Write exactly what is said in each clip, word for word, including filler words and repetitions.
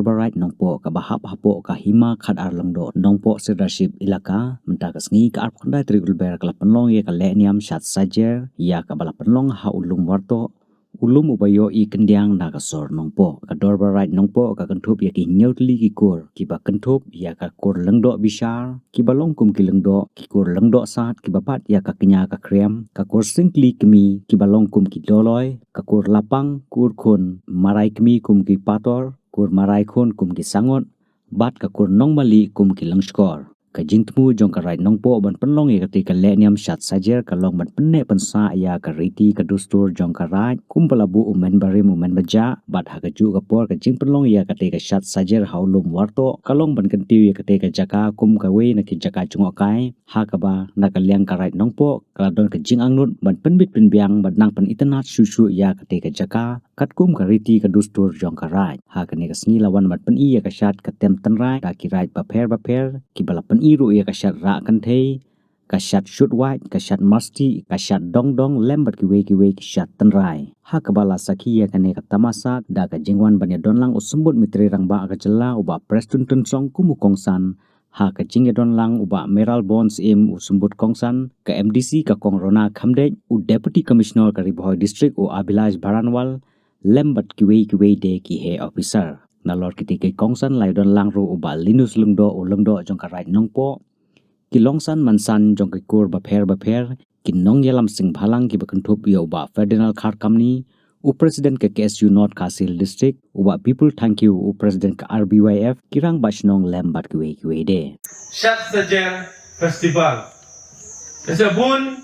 Baraid Nongpoh kaba hap hapoh ka Hima Khatar Lyngdoh Nongpoh Sirdarship Elaka, mynta ka sngi ka arphew khyndai tarik u Lber ka la pynlong ïa ka lehniam shad sajer ïa kaba la pynlong ha u lum Wartoh, u lum uba ïohi kyndiang na ka sor Nongpoh. Ka Dorbar Raid Nongpoh ka kynthup ïa ki hynñiew tylli ki kur, kiba kynthup ïa ka kur Lyngdoh Bishar, kiba long kum ki lyngdoh, ki kur Lyngdoh Sad, kiba bat ïa ka kñia ka khriam, ka kur Syngkli Kmie, kiba long kum ki doloi, ka kur Lapang, kur khun Marai Kmie kum ki pator, kur Marai Khun kum ki sangot, bad ka kur Nongmali kum ki lyngskor. Ka jingthmu jong ka Raid Nongpoh ban pynlong ïa katei ka lehniam shad sajer ka long ban pynneh pynsah ïa ka riti ka dustur jong ka Raid, kumba la buh u mynbarim u mynbajah, bad ha kajuh ka por ka jingpynlong ïa katei ka shad sajer ha u lum Wartoh ka long ban kyntiew ïa katei ka jaka kum kawei na ki jaka jngohkai, ha kaba na ka liang ka Raid Nongpoh ka la don ka jingangnud ban pynbit pynbiang bad nang pynitynnad shuh shuh ïa katei ka jaka, katkum ka riti ka dustur jong ka Raid. Ha kane ka sngi la wan ban pyni ïa ka shad ka tem tynrai da ki raid bapher bapher, kiba la pyni ruh ïa ka shad rah kynthei, ka shad shut wait, ka shad masti, ka shad dong dong, lem bad kiwei kiwei ki shad tynrai. Ha kaba la sakhi ïa kane ka tamasa da ka jingwan ban ïadon lang u Symbud Myntri Rangbah ka jylla u Bah Prestone Tynsong kum u kongsan, ha ka jingïadon lang u Bah Mayralborn Syiem u Symbud kongsan, ka M D C ka Kong Rona Khymdeit, u Deputy Commissioner ka Ri Bhoi District u Abhilash Baranwal, lem bad kiwei kiwei de ki heh officer. Nalor kitei ki kongsan la ïadon lang ruh u Bah Linus Lyngdoh u Lyngdoh jong ka Raid Nongpoh, ki longsan mansan jong ki kur bapher bapher, ki nongïalam seng bhalang kiba kynthup ïa u Bah Ferdinand Kharkamni, u President ka K S U North Khasi Hills District, u Bah Bipul Thangkhiew, u President ka R B Y F, ki rangbah shnong lem bad kiwei kiwei de. Shad Sajer Festival. Ka sa bun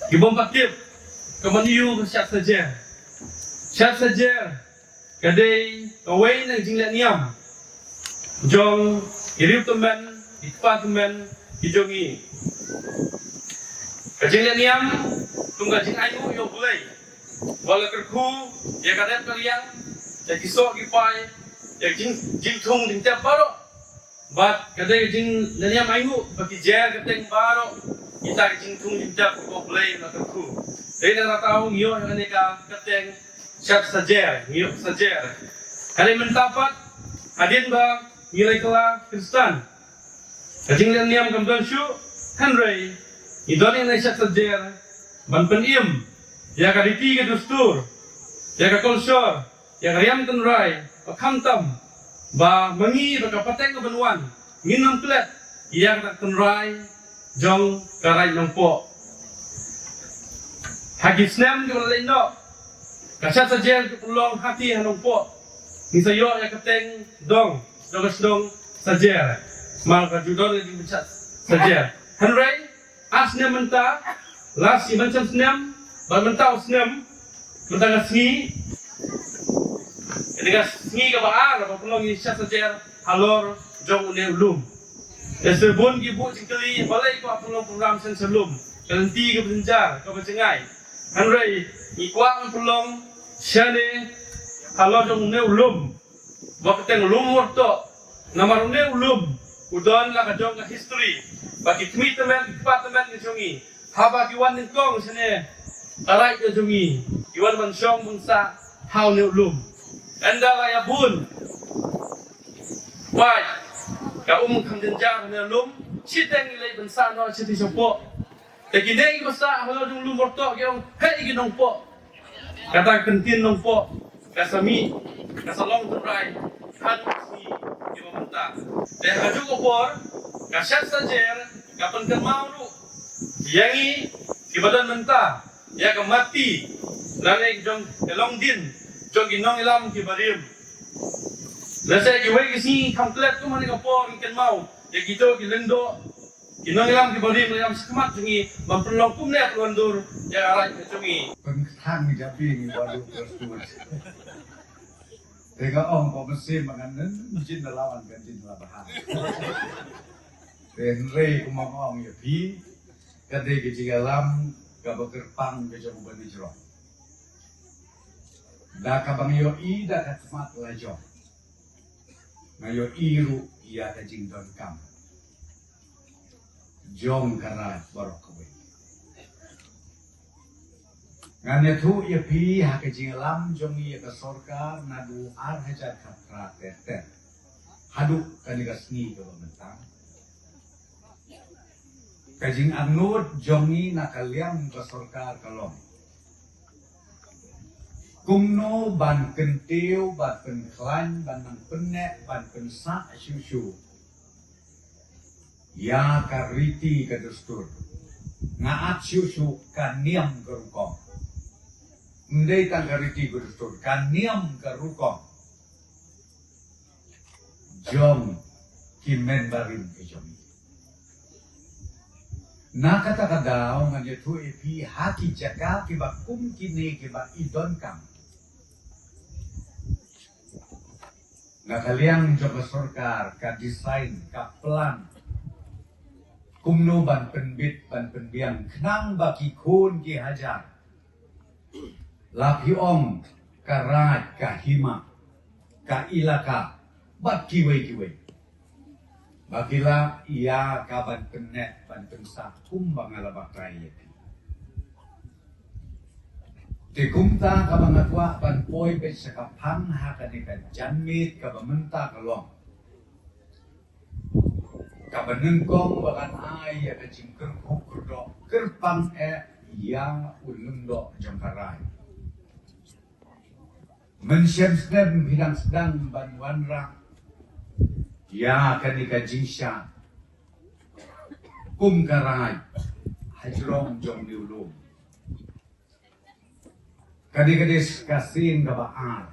ki bym pat tip ka manu ka Shad Sajer. Shad Sajer ka dei kawei na ka jingleh niam jong ki riewtymmen, ki kpa tymmen ki jong ngi. Ka jingleh niam kum ka jingainguh ïa U Blei, ba la kyrkhu ïa ka rep ka riang, ïa ki soh ki pai, ïa ka jing, jingthung jingtep baroh. Bad ka dei ka jingleh niam ainguh ba ki jer kyrteng baroh kita ki jingthung jingtep kiba U Blei u la kyrkhu. Dei na kata ngi ïoh ïa kane ka kyrteng Shad Sajer, ngi ïoh sajer. Ka dei mynta pat hadien ba ngi la kylla Khristan, ka jingleh niam kam don shuh, hynrei ngi don ïa kane Shad Sajer ban pynim ïa ka riti ka dustur, ïa ka kolshor, ïa ka riam tynrai, ba khamtam ba ma ngi bad ka pateng kaban wan ngin ym klet ïa kata ka tynrai jong ka Raid Nongpoh. Ha ki snem kiba la leit noh, ka Shad Sajer ka pynlong hati ha Nongpoh, ngi sa ïoh ïa ka kyrteng dong jong ka shnong Sajer. Mar ka ju don ka jingpynshad sajer. Hynrei ar snem mynta, last year, mynshem snem bad mynta u snem, mynta ka sngi, kane ka sngi kaba ar ba pynlong ïa ka Shad Sajer halor jong une u lum. Te sa bun ki buh jingkylli balei kwah pynlong program sha lum, ka lynti kaba jynjar, kaba jngai. Hynrei ngi kwah ban pynlong shane halor jong une u lum, ba kyrteng lum Wartoh, namar une u lum u don la ka jong ka history, ba ki kmie tymmen, ki kpa tymmen ki jong ngi, haba ki wan nyngkong shane ka Raid ka jong ngi, ki wan ban shong ban sah ha une u lum. Ynda la ïa bun, bad ka um kham jynjar ha une u lum, shiteng ngi leit ban sah noh shati shapoh. Te kine kiba sah halor jong lum Wartoh ki ong, hei ki Nongpoh. Kata ka ktien Nongpoh ka sa mih, ka sa long tynrai ha kine ki sngi kiba mynta. Te ha kajuh ka por ka Shad Sajer ka pynkynmaw ruh ïa ngi kiba don mynta, ïa ka mati lane jong ka longdien jong ki nongïalam kiba rim. Lehse kiwei ki sngi kham klet kum ha kane ka por ngi kynmaw ïa kito ki lyngdoh, ki nongïalam kiba rim, nongïalam shakhmat jong ngi ban pynlong kumne pynwandur ïa ka Raid ka jong ngi. Pynkhang ïa phi ngi ba duk terus. Te nga ong ba mynsiem ba ngan jin da lawan kan jin da la bha. Te hynrei kumba nga ong ïa phi, ka dei ka jingïalam kaba kyrpang ka jong u banijrong. Da kaba nga ïohi da ka khmat la jong, nga ïohi ruh ïa ka jingdonkam jong ka Raid baroh kawei. Ngan ïathuh ïa phi ha ka jingïalam jong ngi ïa ka sorkar naduh ar hajar khatphra ter ter haduh kane ka sngi kaba mynta. Ka jingangnud jong ngi na ka liang ka sorkar ka long kumno ban kyntiew, ban pynkhlaiñ, ban nang pynneh, ban pynsah shuh shuh ïa ka riti ka dustur. Nga ap shuh shuh ka niam ka rukom. Ym dei tang ka riti ka dustur, ka niam ka rukom jong ki member rim ka jong ngi. Na kata ka daw ngan ïathuh ïa phi ha ki jaka kiba kum kine kiba i donkam. Na ka liang jong ka sorkar ka design, ka plan kumno ban pynbit ban pynbiang khnang ba ki khun ki hajar la phi ong ka raid, ka hima, ka ilaka bad kiwei kiwei ba ki la ïa ka ban pynneh ban pynsah kumba nga la batai ïa phi. Te kumta kaba nga kwah ban poi beit sha ka phang ha kane ka janmiet kaba mynta ka long kaba nyngkong ba ngan ai ïa ka jingkyrkhu kyrdoh kyrpang eh ïa u lyngdoh jong ka raid. Mynshem snem phi dang sdang ban wanrah ïa kane ka jingshad kum ka raid hajrong jong une u lum. Kane ka dei ka sien kaba ar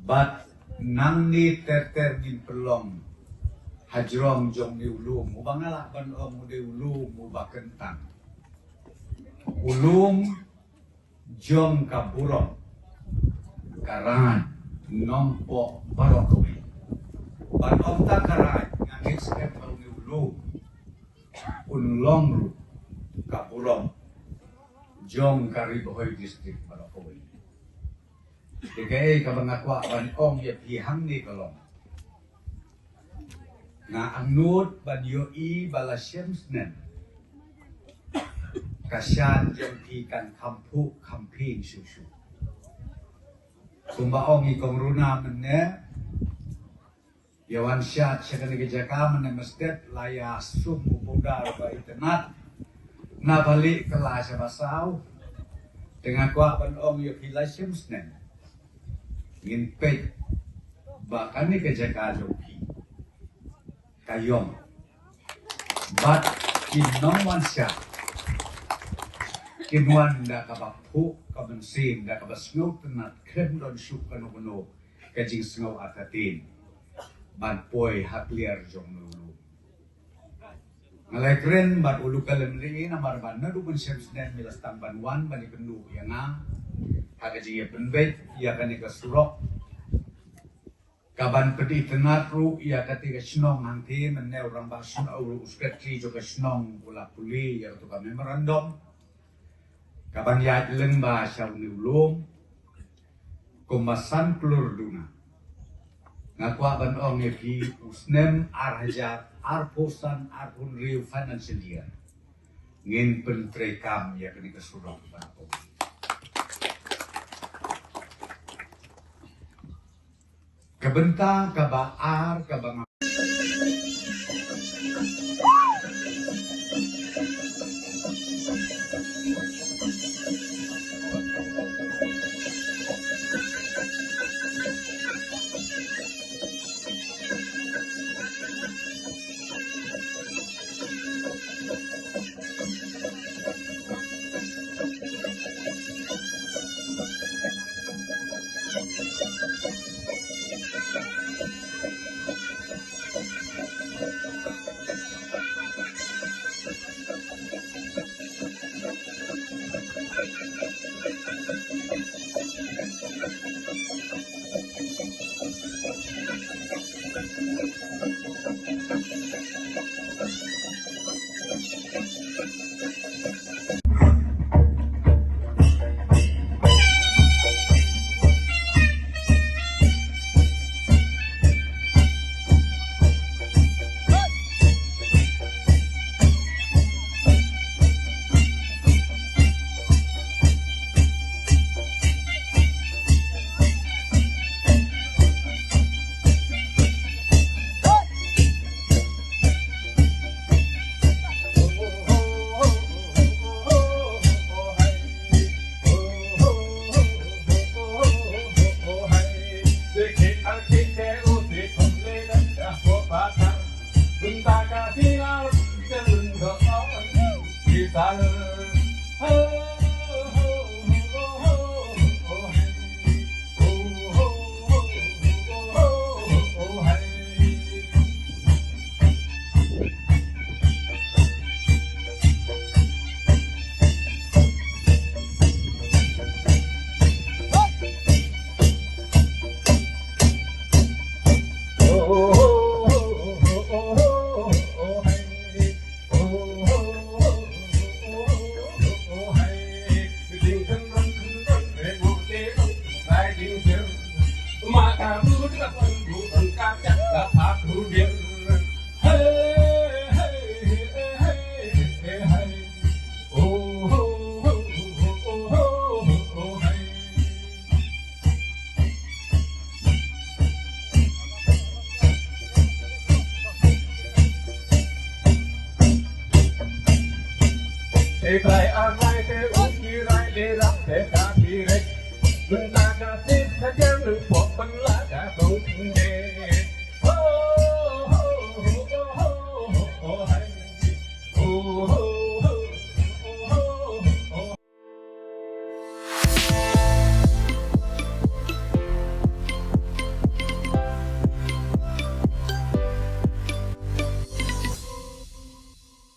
bad nangne ter ter ngin pynlong hajrong jong une u lum uba nga lah ban ong u dei u lum uba kyntang, u lum jong ka burom ka raid Nongpoh baroh kawei. Ban ong tang ka raid, nga ngeit skhem ba une u lum un long ruh ka burom jong ka Ri Bhoi District baroh kawei. Te kaei kaba nga kwah ban ong ïa phi hangne ka long, nga angnud ban ïohi ba la shem snem ka shad jong phi kan kham phuh kham phieng shuh shuh. Kumba ong i kong Runa mynne, ïa wan shad sha kane ka jaka mynne mynstep la ïa sum u powder ba itynnat, na ba lieh kylla sha ba saw. Te nga kwah ban ong ïa phi la shem snem ngin peit ba kane ka jaka jong phi ka ïong bad ki nongwan shad kin wan da kaba phuh ka mynsiem, da kaba sngewtynnat, khlem don shuh kano kano ka jingsngew artatien ban poi ha kliar jong une u lum. Nga la ïakren bad u Local MLA namar ba naduh mynshem snem ngi la sdang ban wan ban ïakynduh ïa nga ha ka jingïapynbeit ïa kane ka surok kaban pynitynnad ruh ïa kata ka shnong hangtei. Mynne u rangbah shnong, u secretary jong ka shnong u la pule ïa kata ka memorandum kaban ïaid lyngba sha une u lum kumba san klur duna. Nga kwah ban ong ïa phi, u snem ar hajar arphew san arphew hynriew financial year ngin pyntreikam ïa kane ka surok ba. Ka bynta kaba ar kaba nga Te klai ar lai te u ki rai le rap te ka pi rek. Mynta ka sit ka jem nang pok pynlait.